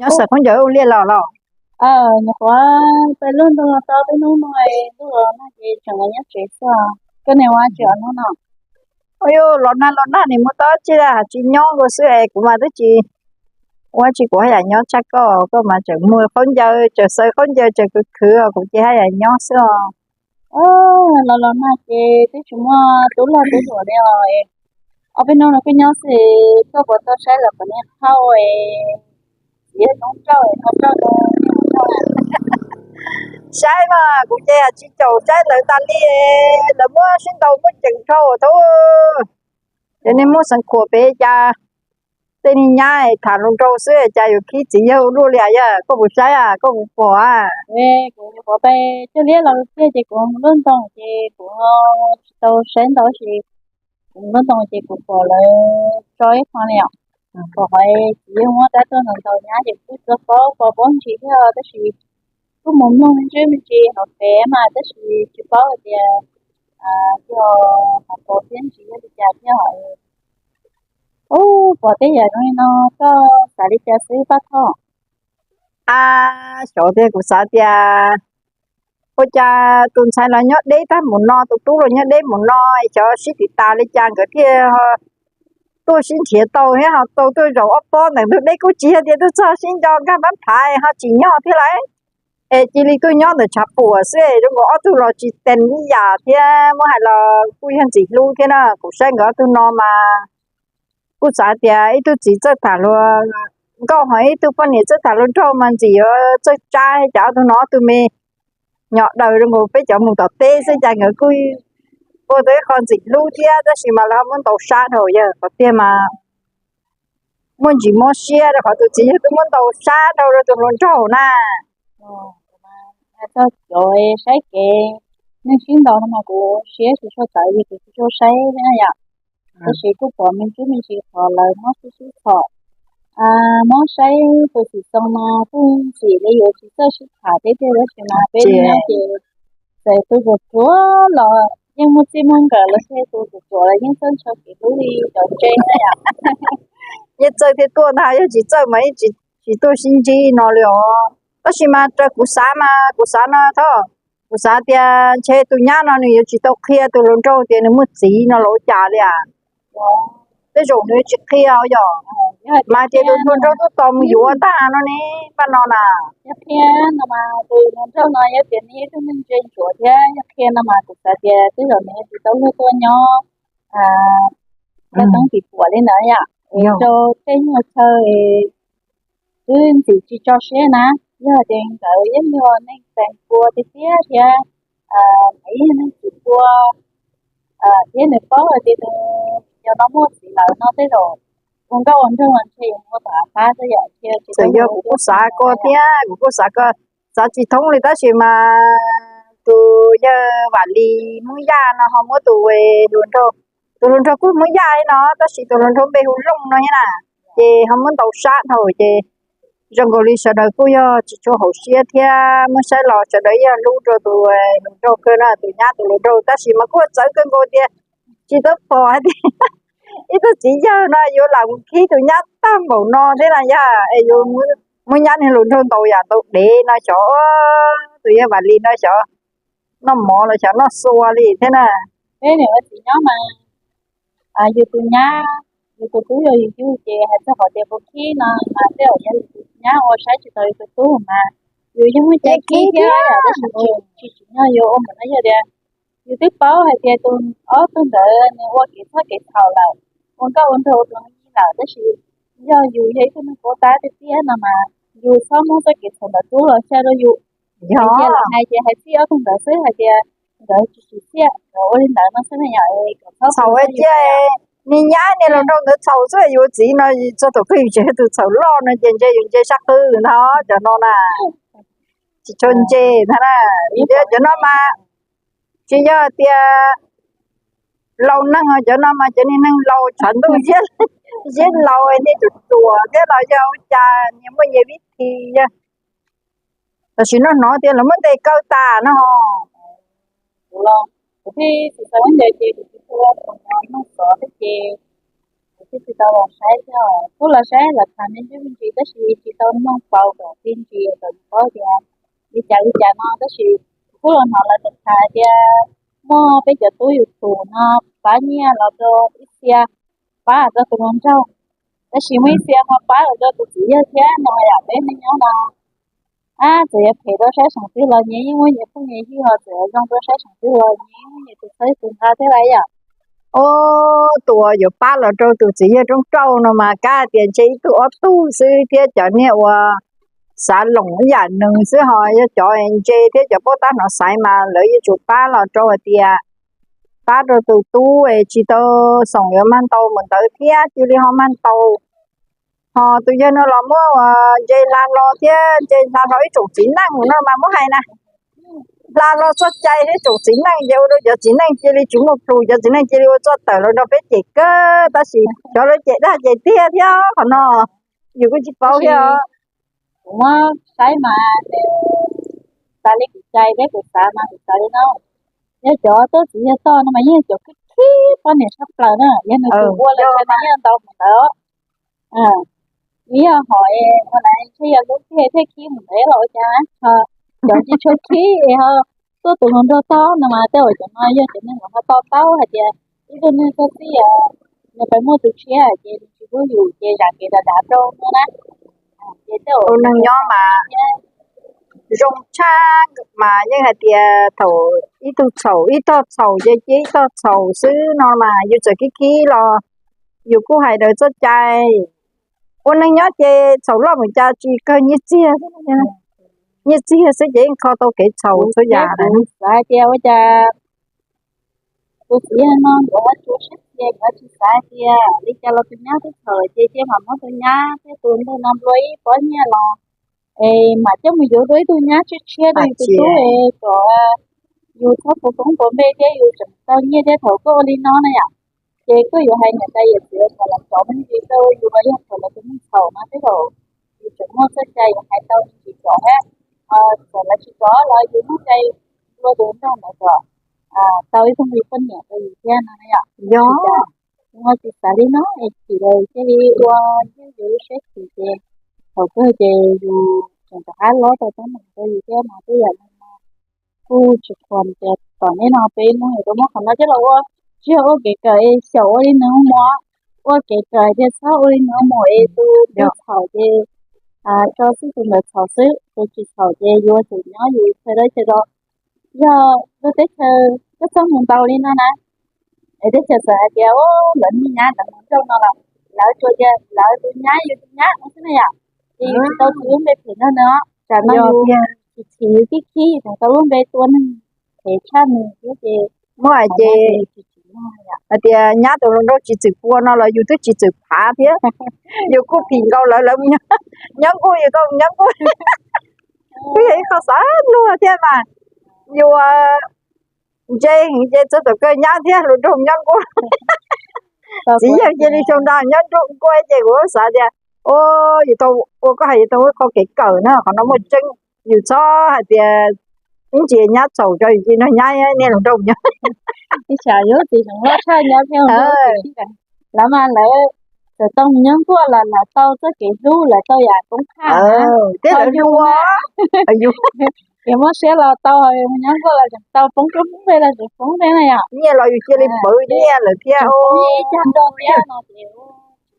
Nyob xaws khaub ncaws ua liaj los los? Nyuam qhuav peb lub ntuj los tau peb hnub no, ntuj los nag ces tseem los nyob tsev xwb. Koj niam ua tsis ua hnub no? Ua los nag los nag nim mus tau tsis dab tsi, nyob nkaus xwb es kuv mas twb tsis ua tsis, kuv haj yam nyob tshaj koj, koj mas tseem muag khaub ncaws, tseem xaws khaub ncaws, tseem khwv khwv, kuv ces haj yam nyob xwb os. Los los nag ces twb tsis muaj tub lag tub luam li os. Ob peb hnub no koj nyob xwb, koj puas tau saib lawv qhov niag qhauj es txiv yawg noob rauj es no rauj rau? Saib mas kuv ces tsis caum saib lawv tas li, lawv muab sib ntaus muaj ceem dhau thab. Ces nej muab xeev khuam pem cas, tej niag nyab tham hluas nraug xwb cas yuav khib txiv yawg ua luaj li yog? Koj puas saib, koj puas pom? Kuv nyuam qhuav pais cog liab los tiag ces kuv mus luaj ntoo ces kuv tsis tau saib ntau sis kuv mus luaj ntoo ces kuv pom lawv tso ib qho li os. Pom qhov txiv yawg muab dab tuaj ntaus ntaus nyab ces kuj tsis paub, pom paub ntsis thiab tab sis kuj mus mloog me ntsis me ntsis hauv pem mas tab sis tsis paub hais tias yog hauv paus thiab ntsis yog li cas thiab os. Ub, pom tej yam zoo li no koj xav li cas xwb Paj Thoj? A, xyov tiag, kuv xav tias ua cas tus ntxhais los nyob deb tag mus no, tus tub los nyob deb mus no, xyov sib tim tas li cas nkawd thiaj tuaj sib nrhiav tau thiab ho tau tuaj zaum ob pob ntawm ntug deb, kuj tsis yog tias tuaj txog sib nco nkag npab phav ho tsim nyog thiab lauj. Es cia li tuaj nyob ntawm tshav puam xwb, zoo nkaus ob tug los tsis tees ib yam thiab, muab hais los kuj yog ntxim hlub thiab na. Kuv saib nkawd ob tug no mas kuj xav tias ib tug txiv txawj tham hluas nkauj ho ib tug poj niam txawj tham hluas nraug mas ntxim yuav txawj tsab, cas ob tug no ob tug me nyuam daws zoo nkaus peb cov mus tom teb xwb, cas nkawd kuj ua tau ib qho ntxim hlub thiab, tab sis mas lawv ho muab ntaus sab dhau, yog qhov tiag mas muaj ntsis mob siab rau qhov tus txiv yawg twb muab ntaus sab dhau rau tus hluas nraug na. Txog cov saib kev neeg sib ntaus no mas kuv siab tsis tshua tawv vim kuv tsis tshua saib thiab na yom. Tab sis kuj pom me ntsis me ntsis qhov lawv muab sib sib txhom, muab saib tus xwm txheej mas kuj ntxim li yuav tsis txawj sib tham thiab tiag, tab sis mas peb nyob ces txawm tus ruam ruam los yeej muaj txij muaj nkawm los xij, tus ruam ruam los yeej txawj ntshaw kev hlub li cov ntse na yom. Yeej txawj thiaj tuaj ntag, yog tsis txawj mas yeej tsis tuaj sib ntsib no li os. Tab sis mas raws kuv xav mas kuv xav no Thoj, kuv xav tias ntshe tus nyab no nws yuav tsis tau qhia tus hluas nraug tias nws muaj txiv no los ua cas li as. Tej zaum nws tsis qhia yom, mas tias tus hluas nraug tuaj tos mus yuav tag no ne, paj no na. Yog qhia no mas tus hluas nraug no yog tias nws yog ib tug neeg ntse ntsuav thiab, yog qhia no mas kuv xav tias tej zaum nws yuav tsis tau luag tuaj nyob tau teeb tim puam li ntawd yom. Rau tej nyuag chaw twb ntxim tsis tso siab na, yog tias nkawd yeej yog neeg txais npua tiag tiag thiab, ib yog neeg txais npua thiab nws paub hais tias nws cov no muaj txiv lawm no tej zaum ua nkauj ua nraug ntshe yuav ua tom av qab xwb yom. Txawm yog kuv kuj xav ko thiab, kuv kuj xav ko, xav tsis thoob li tab sis mas tus yawg Vam Lis Hmoob Yaj no ho muab tus hluas nraug, tus hluas nraug kuj Hmoob Yaj li no tab sis tus hluas nraug npe hu Looj no thiab na, ces ho muab ntaus sab dhau ces zoo nkaus li sawv daws kuj yog tsis tshua haum siab thiab, muab saib los sawv daws yog hlub rau tus hluas nraug kawg na, tus nyab tus hluas nraug, tab sis mas kuj txawv kawg nkaus tias tsis tau pom hais tias ib tug txiv yawg no yuav lam mus khib tus nyab tag npaum no thiab na yog es yuav muab nyab niag hluas nraug ntaus yam ntaus dev no xyov, tus yawg Vam Lis no xyov noj mov los xyov noj xua li thiab na. Peb niam ua txiv nyob mas yus tus nyab, yus tus tub yog yus yug ces hais txog qhov tias puas khib no mas tej zaum yog yus tus nyab ua saib tsis taus yus tus tub mas yus yeej muaj cai khib thiab yom, tab sis tsis tsim nyog yuav ua mus no yog tias yus twb paub hais tias tus ob tug ntawd nws ua kev txhawj kev txhaum lawm, ua nkauj ua nraug tus me nyuam lawm, tab sis yog yus yog ib tug neeg paub tab tiag tiag no mas yus txhob muab txoj kev txhaum ntawd rub los xya rau yus. Yog tias lawv hais ces hais txij ob tug ntawd xwb hais tias nkawd tsis tsim txiaj, nkawd ua li ntawd no xwb na yom. Txhaum cia, niag nyab niag hluas nraug ntawd txhaum xwb, yus txiv no txog thaum kawg yus tseem yog tus txhaum loj no ces ntshe yus ntse sab qwb ntag cov no na. Tsis tshua ntse ntag na. Cov no mas tsis yog tias laus neeg, cov no mas cov niag neeg laus tshav ntuj ziab laus, niag ruam ruam thiab los yog ua cas nyias muaj nyias vib thi yog. Tam sim no hnov tias lawv muab ntes kaw tas no ho. Kuv los kuv thiaj tsis xav ua ntawd ces kuv tsis tshua khoom mloog xov thiab ces kuv twb tsis tau los saib thiab. Kuj los saib lawv tham me ntsis me ntsis tab sis tsis tau mloog paus kom txij ntsis kom paub tias li cas li cas no, tab sis kuj los hnov lawv tham tias muaj peb cov tub YouTube no pab nyiaj los rau ib txhia, pab rau tus hluas nraug, tab sis muaj ib txhia ho pab los rau tus txiv yawg thiab no yom. Peb neej nyob no, ab, txawm yuav phem rau saib xeem twg los nyias yeej muaj nyias phooj nyias ywg, ho txawm yuav zoo rau saib xeem twg los nyias yeej muaj nyias tus txhawb tus nqa thiab lauj yom. Tus uas yuav pab los rau tus txiv yawg rooj rauj no mas kav hais tias ntshe ib tug ob tug xwb thiab cov niag uas xav loom ib yam nws xwb, ho yog cov ntse thiab cov paub tab hnov xaiv mas lawv yuav tsum pab los rau hais tias pab rau tus tub es tsis tau xoom yuav mag ntau mus ntawd thiab cia li ho mag ntau. Ho tus yawg no los muab ntse hla hlo thiab ntse hla hlo ib tsoom txiv neej no mas muab hais na, hla hlo txoj cai thiab tsoom txiv neej ces ua rau cov txiv neej cia li tsis muaj plhus, cov txiv neej cia li ua txoj tawm los nrog peb cem kawg, tab sis cov lawv cem dag cem tiag thiab qhov no yus kuj tsis paub thiab. Kuv muab saib mas tas li kuv cai thiab kuv xav mas kuv xav li no, yog cov tuaj txiv yawg toj no mas yeej yog cov khib khib poj niam tshaj plaws na, yog nws tus ua lawm mas yeej ntau mus ntawd. Yog hom ua lawv ntshe yog lub tiag thiaj khib mus ntawd los ua cas, cov tsis tshua khib es ho tuaj tus hluas nraug toj no mas tej zaum cov no yog cov neeg uas ho to taub hais tias ib tug neeg txog txij nws pheej muaj tus tshiab ces nws tsis pub yus ces zam kev dav dav rau no na. Ces tej zaum tus neeg nyob mas zoo tshaj mas yeej hais tias thaum ib tug txhaum ib tog txhaum ces cia ib tog txhaum xwb no mas yus txawm khib khib los yus kuj hais daws txoj cai. Ua neeg nyob ces txhaum loj mus cas tsis kawg nyiaj txiag, nyiaj txiag xwb ces yeej kho tau kev txhaum txhua yam. Xav hais tias ua cas tus txiv yawg no yuav tsuas siab txia, yuav tsis xav hais tias li cas los tus nyab twb txhaum ces cia mam muab tus nyab thiab tus ntawd no nplua ib pob nyiaj los es mam coj mus yuav dua ib tug nyab tshiab tshiab rau yus tus tub es kom yus txhob puas poob puas npe thiab yus tseem tau nyiaj thiab. Thaum koj ua li no na yom, ces koj yuav hais niam tais yawm txiv kom lawv txov me ntsis rau yus los yog kom lawv tus neeg txhaum no tej zaum yus tseem muaj txoj cai yuav hais tau me ntsis kom thiab. Txawm lawv tsis txov los yus muaj cai nplua tus nraug ntawd kom tau ib tug me poj niam rau yus thiab no na yom. Yog, kuv tsis xav li no es chim lawm cia li ua ntsuj yus lub siab chim ces thaum kawg ces yus tseem rov qab lob tau teeb meem rau yus thiab no tej yam no. Kuj tsis khuam tias tom ntej no peb Hmoob yuav tau muab qhov no coj los ua, tsis yog ua kev kawm es xyaum ua li nws mus, ua kev kawm hais tias txhob ua li nws mus es tus twg txhaum ces tso xwb, tus ntawd txhaum xwb, tus tsis txhaum ces yuav tsum nyob yus chaw dawb chaw do. Yog lub teb chaws koj txoj hmoo ntau li no na, es teb chaws txawm hais tias lawv niaj nyab lawv hluas nraug no los lawv tsuas tias lawv tus nyab yus tus nyab no xwb na yom. Ces yus tsis tau txwv lub npe phem nrog nws os, tsam no yus tsis chim yus khib khib yus tseem tau lub npe tua neeg phem tshaj nws thiab ces muab hais ces hais tias nyab tus hluas nraug tsis txwm pua no los yus twb tsis txwm phav thiab. Yus kuj phim nkaus lawv, lawv nyob nkuj yus tau nyob nkuj. Kuj yog ib qho xav luag thiab mas, yus ntse heev ces txog thaum kawg nyab thiab hluas nraug nyob nkuj. Txiv yawg cia li sau nra nyob nkuj ces kuv xav tias, o, yus tau ua koj hais, yus tau ua qhov kev kawm na, qhov no muaj tseeb. Yus txhob hais tias ib ntsis nyab txhaum tso yus cia nrog nyab niag hluas nraug nyob. Ib tsam yus txiv hluas nraug tshaj nyab thiab hluas nraug. Lawv mas lawv txawm tau mus nyob nkuaj los lawv tau txoj kev hlub, lawv tau yam poob qab thiab lawv hlub. Yus muaj siab los tau, mus nyob nkuaj los tseem tau, poob koob poob npe los tseem poob thiab na yom. Nyiaj los yus cia li pawv nyiaj lawm thiab, poob nyiaj ib cag nrog thiab no ces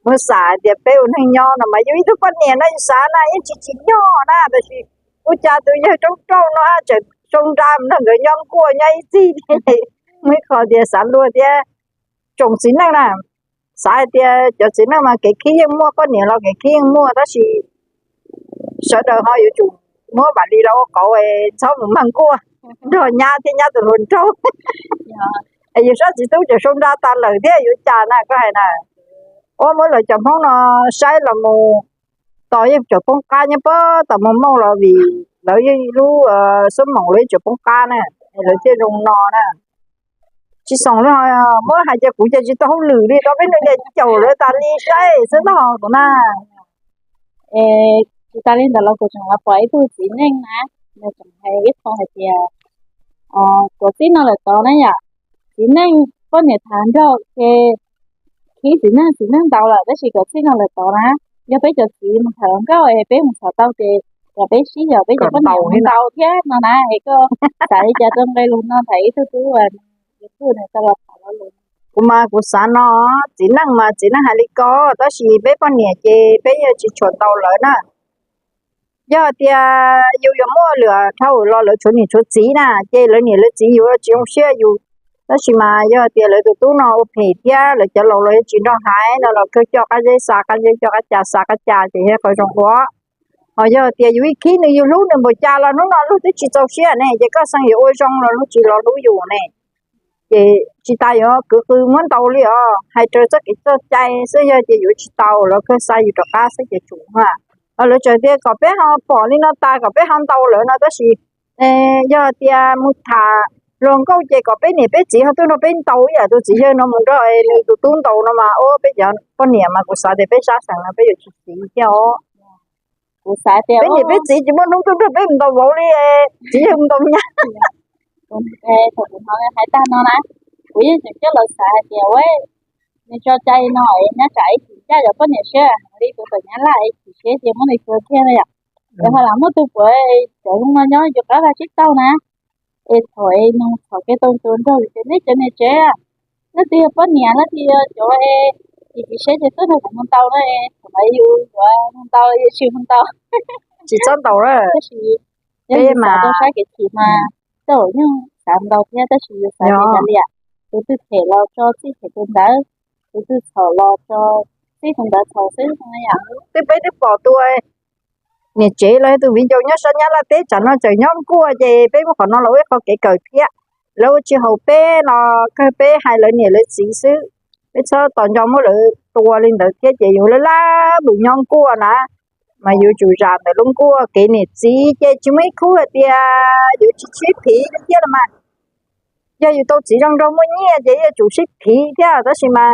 muab xav tias peb ua neeg nyob no mas yus ib tug poj niam no yus xav na yeej tsis tsim nyog na, tab sis ua cas tus yawg roob rauj no tseem sau nra nrog nkawd nyob nkuaj nyob ib txhis. Muaj ib qho tias xav luag thiab tsoom txiv neej na, xav hais tias cov txiv neej mas kev khib yeej muaj, poj niam los kev khib yeej muaj, tab sis sawv daws ho yuav tsum muab vam li los ua qauv, txhob mus mag nkuaj nrog nyab thiab nyab tus hluas nraug. Es yus sab txiv tub tseem sau nra tas lawm thiab yuav cas na koj hais na. Ua muab lawv cov Hmoob no saib los mus tos yeej tseem poob qab nyob pob tom Moos Mauj los vim lawv yeej lub xub moom lawv yeej tseem poob qab na, lawv thiaj zoo no na. Tsis xoom li ho muab hais tias kuv ces tsis tau hauj lwm li rau peb neeg ces caum lawv tas li saib xwb no kuv na. Es tsis tas li ntawd los kuv tseem los pom ib tug txiv neej na, nws tseem hais ib qho hais tias, tuav txij no lawm tod na yom, txiv neej poj niam tham nraug ces khib txiv neej txiv neej ntaus lawm tab sis kom txij no lawm tod na, yog peb cov txiv mus tham hluas nkauj es peb mus tham tau ces kom peb sib yos peb cov poj niam mus ntaus thiab no na es koj xav li cas rau nqe lus no ntawm ib tug tub uas yus kuj nws tau los tham lo lus. Kuv mas kuv xav no, txiv neej mas txiv neej hais li ko, tab sis peb poj niam ces peb yeej tsis tshua ntaus lawv na. Yog tias yus yuav muaj lwm dhau los lawv tshuav niam tshuav txiv na ces lawv niam lawv txiv yuav tsis zoo siab yus. Tab sis mas yog tias lawv tus tub no ua phem thiab lawv cov laus los yuav tsis nrog hais no los kawg coj qab zeb xa qab zeb coj qab ca xa qab ca ces yog qhov zoo ua. Ho yog tias yus ib khib nws yus hlub nws npaum cas los hnub no luag twb tsis txaus siab ne ces koj xeem yuav ua zoo los luag tsis los hlub yus ne. Ces tsis tas yuav kwv qw muab ntaus li os, hais raws txoj kev txoj cai xwb, yog tias yuav tsis tau los kawg xa yus rov qab xwb ces tsum ha. Lawv tseem tias kom peb ho pom li no tas kom peb ho ntaus lawv no tab sis yog tias mus tham hluas nkauj ces kom peb niam peb txiv ho tuaj nrog peb ntaus ib yam tus txiv yawg no mus nrog nws tus tub ntaus no mas ua peb cov poj niam mas kuv xav tias peb sab xeem no peb yuav tsis txiv thiab os. Kuv xav tias peb niam peb txiv tsis muaj hnub tuaj nrog peb mus ntaus vauv li, txiv yawg mus ntaus nyab. Thaum kuv hnov hais tag no na, kuv yeej tseem coj los xav hais tias ua nws tso cai no es nyob tsam ib chim ncaj cov poj niam siab heev li kuv tom nyab laj es chim siab ces muab nws tua kiag na yom. Es ho lam muaj tus puav cov zoo no nyob yus qab vaj tsib taug na, es thaum es nws txhom kev tau tus nraug ces nej cov niam tsev, leej twg yog poj niam leej twg yog cov es chim chim siab ces tuaj nrog kuv mus ntaus na, thaum ntawd yus yuav mus ntaus yus tsis mus ntaus. Tsis txhob ntaus na. Tab sis yog yus xav rau sab kev chim mas tej zaum yeej xav ntaus thiab tab sis yus xav li cas li, tus twg phem los tso txij phem tus ntawd, tus twg txhaum los tso txij tus ntawd txhaum xwb no yom. Twb peb twb pom tus niam tsev los yog tus viv ncaus nyob sab Nyab Laj teb tsam no tseem nyob nkuaj ces peb muab qhov no los ua ib qho kev kawm thiab. Lawv ua tsis haum peb los kawg peb hais lawv niam lawv txiv xwb, peb txhob tos nco muab lawv tua li ntawd thiab ces yus laj laj mus nyob nkuaj na. Mas yus tsum zam ntawm lub nkuaj kev niam txiv ces tsis muaj ib khub hais tias yus tsis sib phiv li thiab los mas. Yog yus tau txiv zoo nraug muaj nyiaj ces yuav tsum sib phiv thiab tab sis mas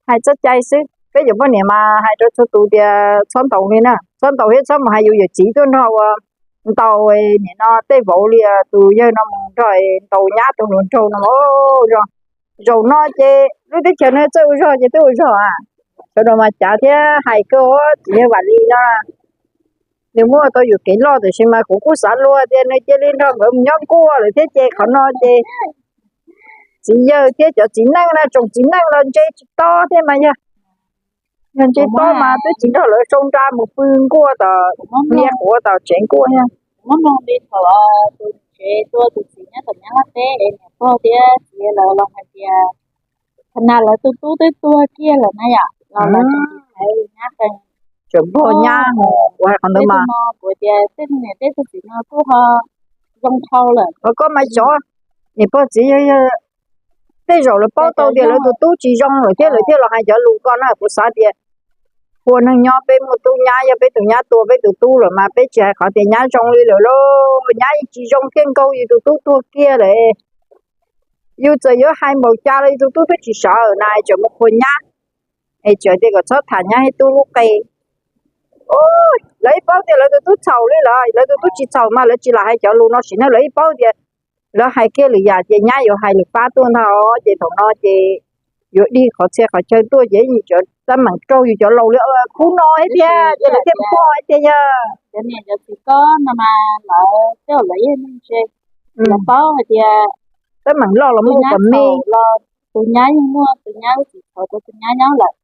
hais txoj cai xwb, peb cov poj niam mas hais rau txhua tus tias txhob ntaus li na, txhob ntaus thiab txhob mus hais yus yawm txiv tuaj nrog ua ntaus nim no tej vauv li tus yawg no mus nrog ntaus nyab tus hluas nraug no. Zaum no ces lub teb chaws no txawj ua zog ces twb ua zog a. Sawv daws mas cav thiab hais kawg txiv yawg Vam Lis no, nws muaj tau yus kev loj tiam sis mas kuv kuj xav luag tias nws cia li nrog nkawd mus nyob nkuaj lawm thiab ces qhov no ces txiv yawg thiab cov txiv neej no tsoom txiv neej los ntse tsis tob thiab mas yog, yog ntse tob mas twb tsis nrog lawv sau nra mus pw nkuaj tom niag quav tom tsev nkuaj thiab. Muab mloog li thaum tus tsev tua tus txiv nyob tom Nyab Laj teb es niam pog thiab txiv lawv los hais tias, qhov na lawv tus tub twb tuag kiag lawm na yom, los lawv tseem tiv thaiv nyab qee. Tseem npog nyab, kuv hais qhov ntawd mas kuv tias tej niam tej tug txiv no kuj ho zoo dhau lawm. Koj mas xyov, niam pog txiv yawg tej zaum lawv paub tau tias lawv tus tub tsis zoo lawm thiab lawv thiaj los hais cov lus ko na. Kuv xav tias ua neeg nyob peb muaj tub nyab, yog peb tus nyab tua peb tus tub lawm mas peb tsis hais qhov tias nyab zoo li lawm lauj, nyab yeej tsis zoo thiab nkaug yus tus tub tuag kiag lawm. Yus txawm yuav hais npaum cas los yus tus tub twb tsis sawv na, tseem mus qhuas nyab es tseem tias kom txhob tham nyab thiab tub lub qe. Lawv ib paub tias lawv tus tub txhaum li lawm, lawv tus tub tsis txhaum mas lawv tsis lam hais cov lus no sim neej, lawv ib paub tias lawv hais kiag lwm yam ces nyab yuav hais lwm pab tuaj ntag. Ces thaum no ces yuav dig qhov txhia qhov chaw tuaj ces yus cov teeb meem raug yus cov laus li khub no thiab tiag ces lawv thiaj pog thiab tiag yog. Cov niam cov txiv ko no mas lawv tej zaum lawv yeej ntse, lawv paub hais tias teeb meem loj los muaj kom me los tus nyab yeej muaj tus nyab lub txiv txhaum rau tus nyab nyob lawm,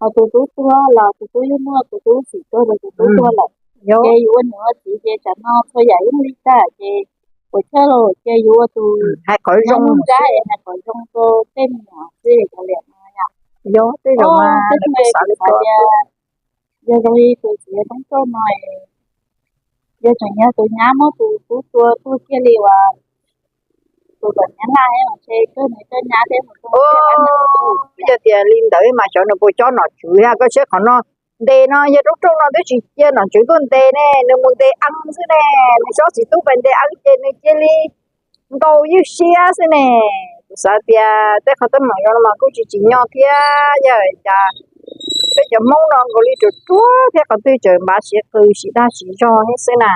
ho tus tub tuag los tus tub yeej muaj tus tub lub txiv tuag rau tus tub tuag lawm. Ces yus ua niam ua txiv ces tsam no txhua yam yeej li tag ces puas chawj los ces yus ua tus hais qhov zoo, hais qhov zoo rau tej me nyuam xwb cov liam no yom. Yog tej zaum mas xav tias yog zoo li tus txiv yawg Toob Rauj no, yog tseem yog tus nyab muab tus tub tua tuag kiag li uas tus tom Nyab Laj es ntshe kawg nws coj nyab thiab mus tua. Yog tias li ntawd mas xyov nws puas cob nom tswv thiab. Koj saib qhov no, ntes no yawg Toob Rauj no twb tsis cia nom tswv tuaj ntes ne, nws mus ntes eeb xwb ne, nws tsob txiv tub pais ntes eeb ces nws cia li nkaus ywj siab xwb ne. Kuv xav tias tej qhov teeb meem zoo no mas kuj tsis tsim nyog thiab yog cas peb cov Hmoob no nkaus li ruam ruam thiab qhov twg tseem npav siv qws siv dag siv zog thiab xwb na.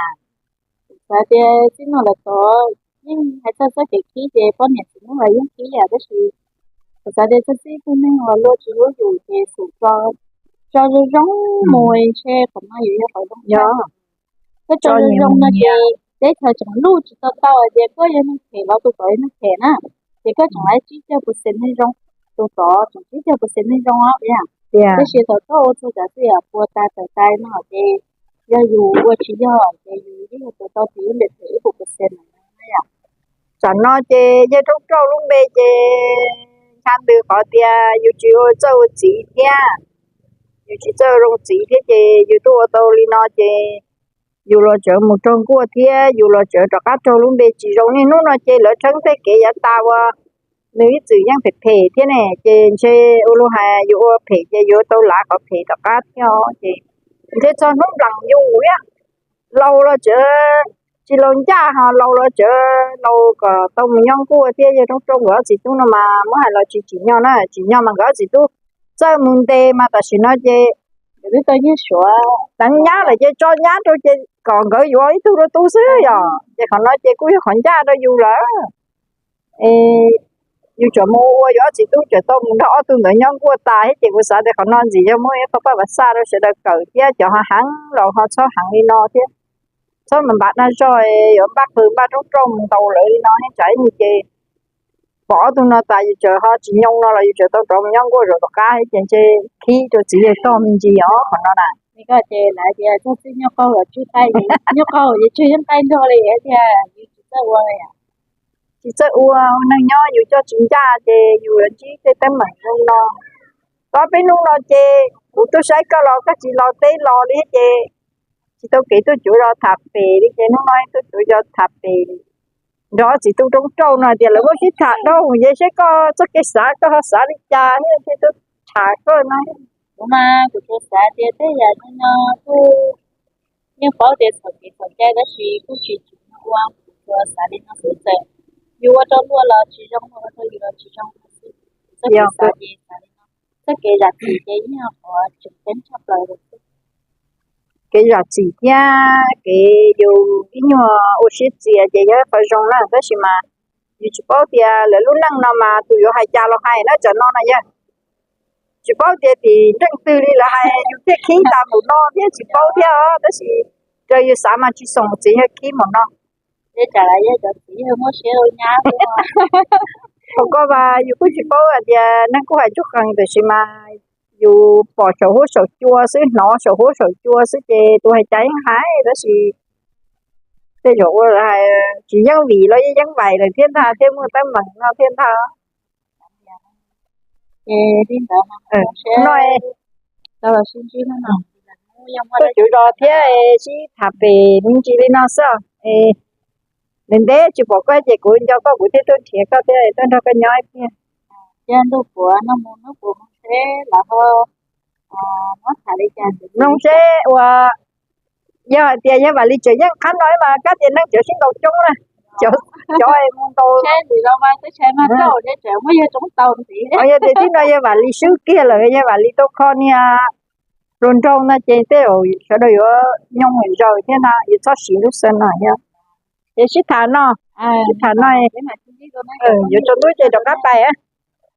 Xav tias txij no lawm tod yeej hais txog txoj kev khib ces poj niam txiv neej los yeej khib yam tab sis Kuv xav tias txog txij tug neeg uas luag tsis hlub yus ces xum tso zoo zoo mus ntshe qhov no yuav yog qhov zoo. Koj tso zoo zoo no ces teb chaws tseem luj tsis tau tau hais tias koj yog neeg phem los tus tod yog neeg phem na, ces koj tseem laib tsib caug percent neeg zoo, tus tod tseem tsib caug percent neeg zoo os. Tab sis thaum koj ua txog cov txij yam puas tas tawm tas no ces yog yus ua tsis yog ces yus yeej yog tus tau tis ib npe phem ib puas percent na yom. Tsam no ces yawg Rooj Rauj lub npe ces ncha ntws qhov tias yus tsis ua txawj ua txiv thiab, yus tsis txawj ua zoo txiv thiab ces yus tuaj ua tau li no ces yus los tseem mus raug nkuaj thiab yus los tseem rov qab raug lub npe tsis zoo. Niaj hnub no ces lawv tshawb tej kev yav tas uas nws ib txwm yeej phem phem thiab ne, ces ntshe ua luag hais yus ua phem ces yuav tau lav qhov phem rov qab thiab os. Ces ntshe txog hnub nplam yus thiab, laus los tseem tsis laus ncaj, ho laus los tseem laus kom tau mus nyob nkuaj thiab. Yawg Rooj Rauj nkawd ob txiv tub no mas muab hais los tsis tsim nyog na, tsim nyog mas nkawd ob txiv tub txawj mus ntes mas tam sim no ces teev nyab lawm ces tso nyab rau ces kom nkawd yuav ib tug rau tub xwb yom. Ces qhov no ces kuj yog qhov ncaj rau yus lawm. Yus tseem mus ua yus ob txiv tub tseem tau mus nrog ob tug ntawd nyob nkuaj tas thiab ces kuv xav tias qhov no ntxim yog muaj ib qho paj pas xaj rau sawv daws kawm thiab cov ho heev los ho txhob heev li no thiab. Txhob npam npam dag zog yuav npaj qws npaj roob rauj mus ntaus lawv li no thiab tsam ib ntsis ces pom ob tug no tas yus tseem ho tsis nyoo no los yus tseem tau rov mus nyob nkuaj zaum tom qab thiab ces ntshe khib rau txiv yawg tog me ntsis os qhov no na. Ces lawv tias txog txij nyuj qaug los tswj nqaij, nyuj qaug ces tswj yeeb nqaij nrog li tias yus tsis txawj ua li. Tsis txawj ua, ua neeg nyob yus coj tsis ncaj ces yus yuav ntsib tej teeb meem zoo no. Tab peb hnub no ces kuv tuaj saib koj los koj tsis los teb los li ces tsis tau kev tuaj cuav zos tham pem li ces hnub no tuaj cuav zos tham pem nrog ob txiv tub roob rauj no tias lawv muab sib tham dhau ces saib koj txoj kev xav koj ho xav li cas thiaj tuaj tham koj no. Kuv mas kuv tsuas xav tias tej yam no no kuj yeej paub tias txhaum kev txhaum cai tab sis kuj tsis tsim nyog ua, kuv tsuas xav li no xwb, txawm yus ua rau luag los tsis zoo, ua rau yus los tsis zoo xwb. Txoj kev xav ces xav li no, txoj kev zam txim ces yeej yog qhov tseem ceeb tshaj plaws. Kev zam txim thiab kev yus ib nyuag ua siab txias ces yog ib qho zoo na, tab sis mas yus tsis paub tias lawv lub neej no mas tus yuav hais cas los hais na, tsam no na yog tsis paub tias tim nreej twg li lawv hais yus thiaj khib tas npaum no thiab tsis paub thiab os, tab sis raws yus xav mas tsis xoom txiv yawg khib npaum no. Thaum koj mas yus kuj tsis paub hais tias neeg kuj hais tsuj qees, tab sis mas yus pom saum huab saum cua xwb, hnov saum huab saum cua xwb ces tus hais cas yeej hais, tab sis tej zaum ua lawv hais tsis yeej vim los yeej yeej vais lawm thiab ntag, thiaj muaj teeb meem no thiab ntag. Tuaj cuav zos thiab sib tham pem me ntsis li no xwb. Ntev ntev tsis pom koj ces kuv nco koj kuv thiaj tuaj nrhiav koj thiab tuaj nrog koj nyob ib pliag. Mloog seb ua, yog hais tias yawg Vam Lis tseem yeej qhab no mas kab tias neeg tseem sib ntaus coob na. Cov mus ntaus, yog tias tib no yawg Vam Lis swb kiag lawm, yawg Vam Lis tau kho niag hluas nraug no ces tej zaum sawv daws yuav nyoog zaws thiab no, yuav txhob siv lub xeem no thiab. Ces sib tham no, sib tham no, yuav tsaus ntuj ces rov qab pais.